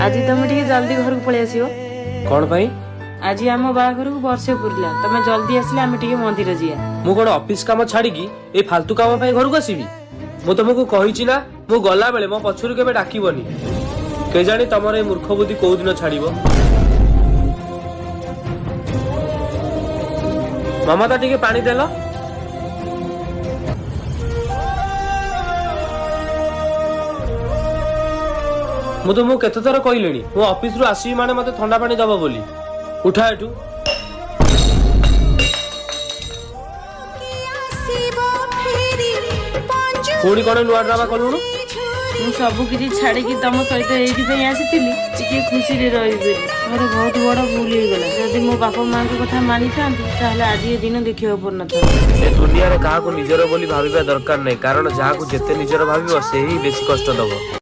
ଆଜି ତମେ ଟିକେ ଜଲ୍ଦି ଘରକୁ ପଳେଇ ଆସିବ। କଣ ପାଇଁ? ଆଜି ଆମ ବାହାଘରକୁ ବର୍ଷେ ପୁରିଲା। ତମେ ଜଲ୍ଦି ଆସିଲେ ଆମେ ଟିକେ ମନ୍ଦିର ଯିବା। ମୁଁ କଣ ଅଫିସ କାମ ଛାଡିକି ଏଇ ଫାଲତୁ କାମ ପାଇଁ ଘରକୁ ଆସିବି? ମୁଁ ତମକୁ କହିଛି ନା, ମୁଁ ଗଲାବେଳେ ମୋ ପଛରୁ କେବେ ଡାକିବନି। କେଜାଣି ତମର ଏଇ ମୂର୍ଖ ବୁଦ୍ଧି କୋଉ ଦିନ ଛାଡିବ। ମମତା, ଟିକେ ପାଣି ଦେଲ। ମୁଁ ତୁମକୁ କେତେ ଥର କହିଲିଣି, ମୁଁ ଅଫିସରୁ ଆସିବି ମାନେ ମତେ ଥଣ୍ଡା ପାଣି ଦବ ବୋଲି। ଉଠା ଏଠୁ। ପୁଣି କଣ ନୂଆ ଡ୍ରାମା କଲୁଣୁ? ମୁଁ ସବୁ କିଛି ଛାଡିକି ତମ ସହିତ ଏଇଥିପାଇଁ ଆସିଥିଲି, ଟିକେ ଖୁସିରେ ରହିବି ବୋଲି। ମୋର ବହୁତ ବଡ ଭୁଲ ହେଇଗଲା। ଯଦି ମୋ ବାପା ମାଙ୍କ କଥା ମାନିଥାନ୍ତି, ତାହେଲେ ଆଜି ଏ ଦିନ ଦେଖିବାକୁ ପଡିନଥାନ୍ତା। ଏ ଦୁନିଆରେ କାହାକୁ ନିଜର ବୋଲି ଭାବିବା ଦରକାର ନାହିଁ, କାରଣ ଯାହାକୁ ଯେତେ ନିଜର ଭାବିବ, ସେ ହିଁ ବେଶୀ କଷ୍ଟ ଦବ।